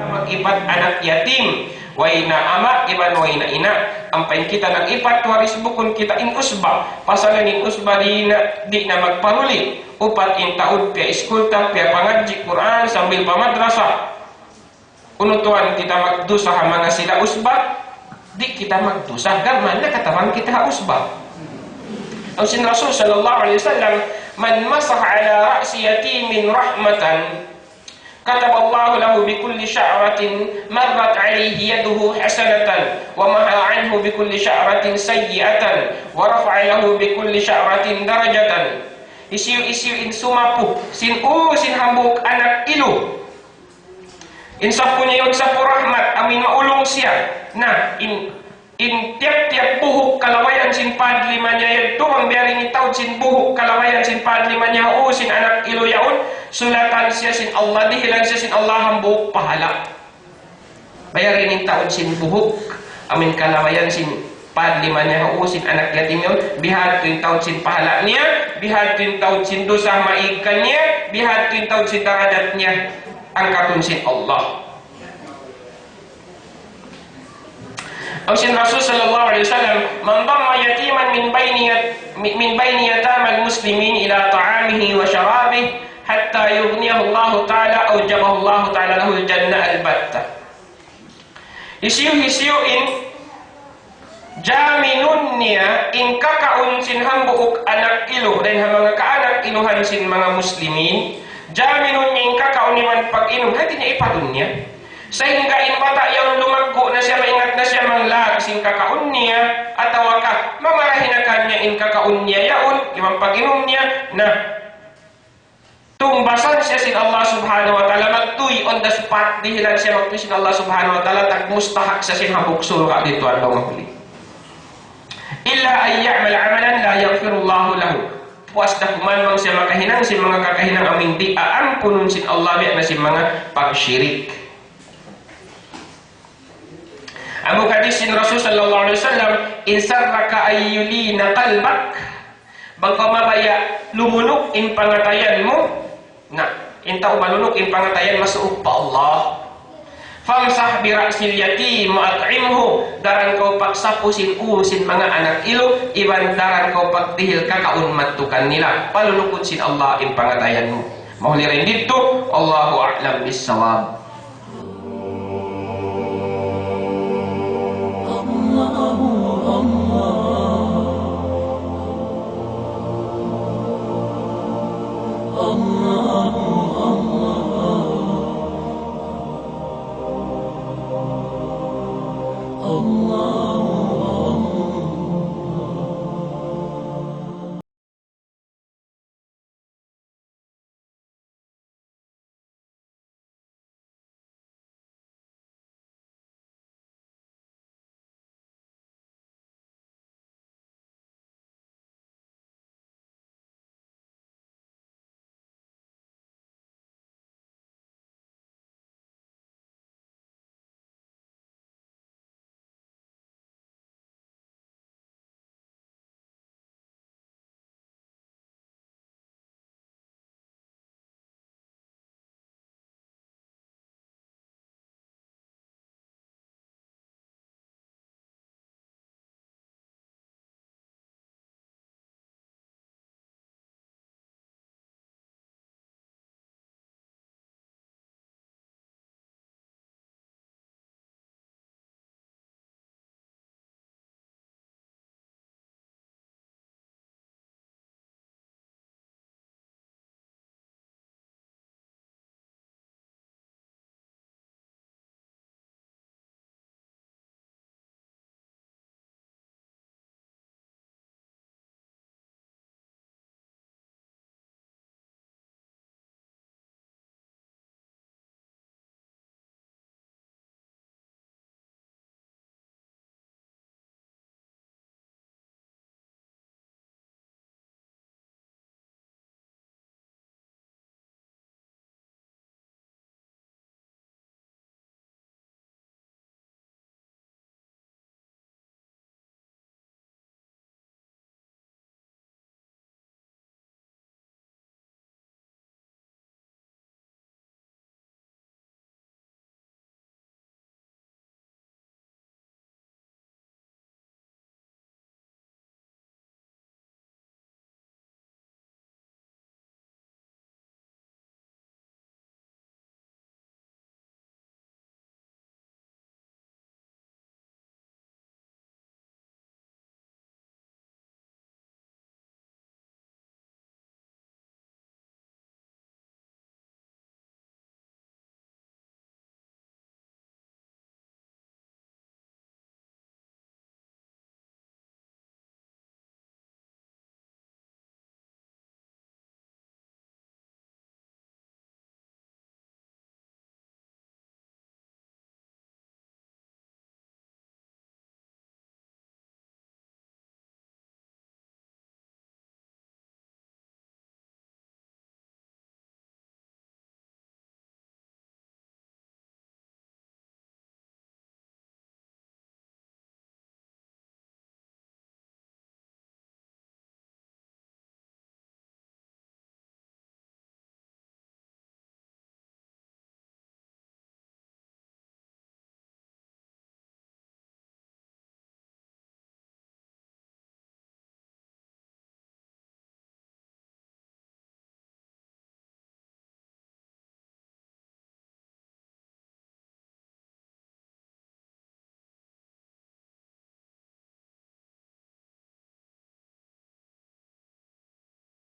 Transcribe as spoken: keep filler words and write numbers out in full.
Mag-ipat anak yatim, way na ama' iban way na ina'. Ampa in kita nag-ipat waris bukun kita in usba. Pasal in usba di' na, di' na magparuli. Upat in taud piya-iskul ta, piyapangadji' Qur'an sambil pa madrasa. Unu tuwan, kita magdusa ha manga sila usba? Di' kita magdusa, gam man nakatabang kita ha usba. Laung sin Rasul sallallahu alayhi wasallam, من مسح على رأس يتيم رحمة كتب الله له بكل شعرة مرت عليه يده حسنة ومحا عنه بكل شعرة سيئة ورفع له بكل شعرة درجة. Hisiyu-hisiyu in sumapu sin ū sin hambuuk anak ilu, in sapu niya yaun sapu rahmat, amuin maulung siya. Na, in, in tiyap-tiyap buhuk kalawayan sin pad lima niya yadtu, bang biya' diin in taud sin buhuk kalawayan sin pad lima niya ha ū sin anak ilu yaun, sulatan siya sin Allah, dihilan siya sin Allah hambuuk pahala'. Biya' diin in taud sin buhuk, amuin kalawayan sin pad lima niya ha ū sin anak yatim yaun, bihadtu in taud sin pahala' niya, bihadtu in taud sin dusa maig kaniya, bihadtu in taud sin darajat niya, angkatun sin Allah. Laung sin Rasul sallallahu alayhi wasallam, من ضم يتيما من بين يت-، من بين يتامى المسلمين إلى طعامه وشرابه حتى يغنيه الله تعالى أوجب الله تعالى له الجنة البتة. Hisiyu-hisiyu in jaminun niya in kakaun sin hambuuk anak ilu, dayn ha manga kaanak iluhan sin manga muslimin, jaminun niya in kakaun iban pag-inum, hati niya ipadun niya. Sahingga in bata' yaun lumaggu' na siya, maingat na siya manglag sin kakaun niya, atawa ka mamarahi na kaniya in kakaun niya yaun, iban pag-inum niya, na tumbasan siya sin Allah Subhanahu wa Ta'ala, magtuy on the spot, dihilan siya magtuy sin Allah Subhanahu wa Ta'ala, tagmustahak siya sin hambuuk surga' didtu adlaw mahuli. إلا أن يعمل عملا لا يغفر الله له. Puas da kuman bang siya makahinang sin manga kakahinang amuin di' aampunun sin Allah, biya' na sin manga pagshirik. Amu hadis sin Rasul sallallahu alayhi wasallam, إن سرك أن يلين قلبك. Bang kaw mabaya' lumunuk in pangatayan mu, na, in tau malunuk in pangatayan masuuk pa Allah. فامسح برأس اليتيم وأطعمه. Daran kaw pagsapu sin ū sin manga anak ilu, iban daran kaw pagdihil kakaun madtu kanila. Palunukun sin Allah in pangatayan mu. Mahuli dayn didtu, الله أعلم بالصواب.